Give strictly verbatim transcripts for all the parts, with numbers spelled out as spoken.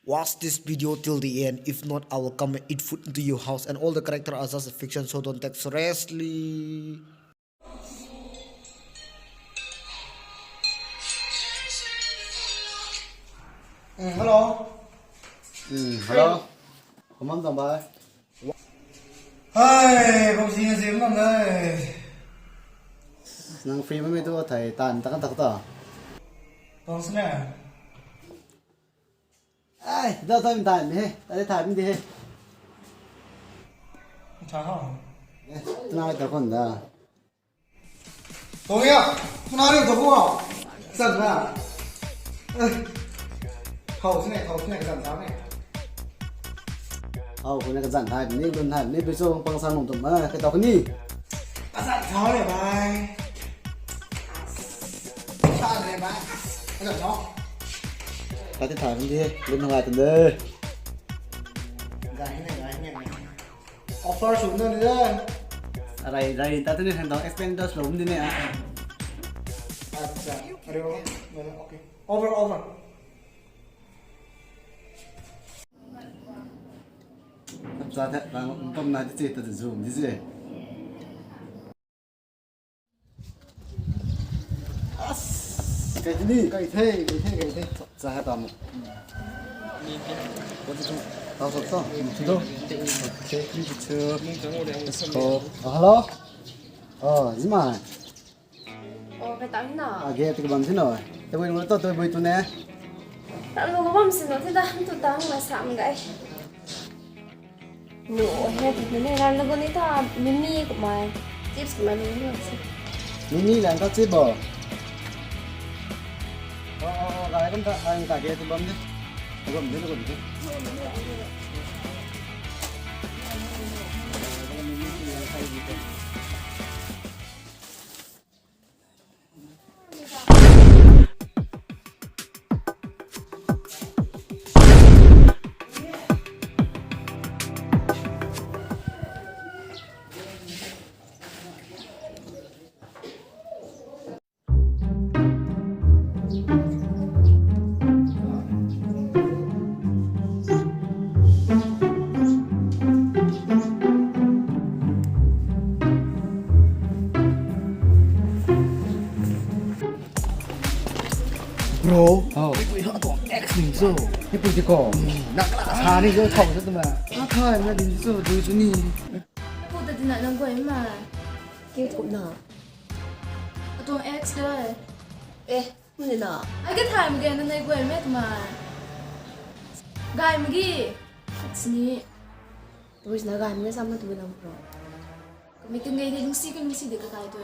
Watch this video till the end. If not, I will come and eat food into your house. And all the character are just a fiction, so don't take seriously. Mm, hello. Mm, hello. Kumam zang bai. Hai, kau si na sim nam dai. Nang free mami tu thai tan tak tak ta. Tang sne. Ai, da thai min thai mi he. Thai thai min di he. Thai ho. Eh, tuna ta kon da. Tong ya, tuna ri tong ho. San na. Eh. Thau sine, thau sine, kazan thau ne. Thau sine kazan thai ni, dun thai ni, pi so pang sang nung tum, eh, kai tau ni. Kazan thau ne, bhai. Thau ne, bhai. Kazan thau. Kati thau ni, dun thau tum de. Gai ne, gai ne. Offer sw na ni de. Rai, rai, ta tu ni han tau expenditure lou di ne, ah. Acha, are, okay. Over, over. Sa the, bang, bam na di che, ta zoom di che. As, kai the ni, kai the, kai the, kai the. Sa hai ta mo. Tau sop to. Sop to. Okay, three, two. Let's go. Oh, hello. Oh, Zimai. Oh, kai tang na. Ah, ge, tik bam si no. Te bui mo to, te bui tu ne. Ta lu bam si no, te da tu tang ma sam gai. No, he, tu ne, ran lagu ni ta, mimi kumai, chips kumai, mimi kumai si. Mimi lan ta chip bo. Oh, oh, oh, gai kum ta, gai ta ge tu bam ni. Bam ni, bam ni. Bro, oh. Mipui ho tuang ex ning cho. Mipui di ko. Hmm, na kala sa ni cho thau cho tu ma. A thai na di cho, du cho ni. Pu ta di na nang guay ma. Kiu tu na. A tuang ex de. Eh, mui na. Ai ka thai ma ge na nai guay ma tu ma. Gai ma gi. Sini. Tu is na gai ma ge sa ma tu na bro. Kamei tingei di lungsi ka lungsi di ka kai tu.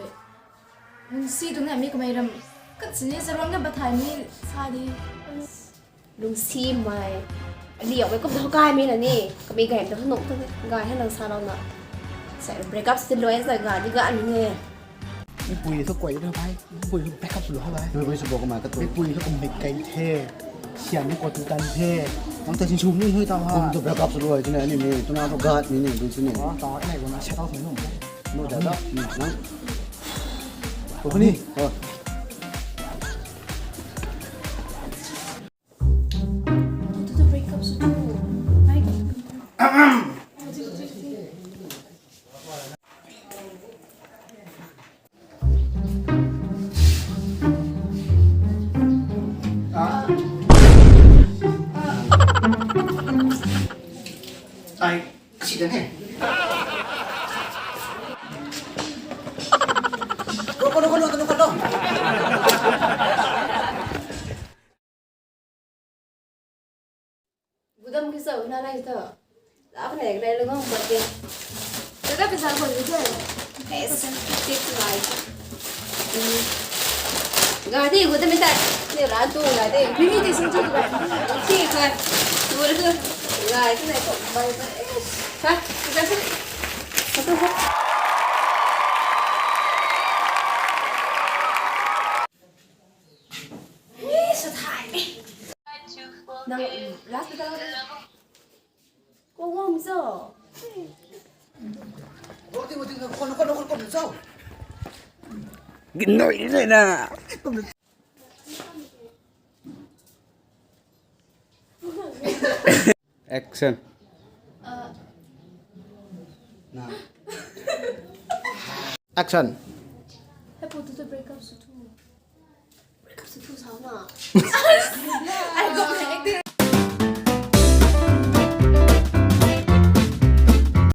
Lungsi tu na mi kamei ram. Kat sini sa rong na bathai mi sa di. Lungsi mai. Liau mai kum tu kai mi na ni. Kamei gai tu nuk tu gai ha lang sa rau na. Sa break up si lo sa ga di ga mi ne. Mipui thu kuai na bai. Mipui thu break up sw lo ha bai. Mipui sw bo kumna ka tu. Mipui thu kum mik kai the. Sian ni ko tu tan the. Nang ta sin sum ni hui ta ha. Kum tu break up sw lo ai tu na ni mi. Tu na tu gat ni ni du tu ni. Oh, ta nai ko na set out ni no. No da da. Ni na. Ko ni. Oh. Tu tu break up sw tu. Ai. Ai, accident he. Roko, roko, roko, roko, roko. Gudam ki sa na nai tho. Lak ne rai lung ang pat ke. Tata pisa ko ni the. Es, tik lai. Gadi gudam ta. Ni ra tu gadi. Mimi ti sung tu ga. Ti ka. Tu le tu. Lai tu nai ko bai bai. Ha, ka sa. Ka tu ha. Ih, sa thai. Nang last ka. Ko wang zo. Roti, roti, kon, kon, kon, kon zo. Ginoi ni na. Kon. Action. Action. Hei pu tu tu break up sw thu. Break up sw thu sa na.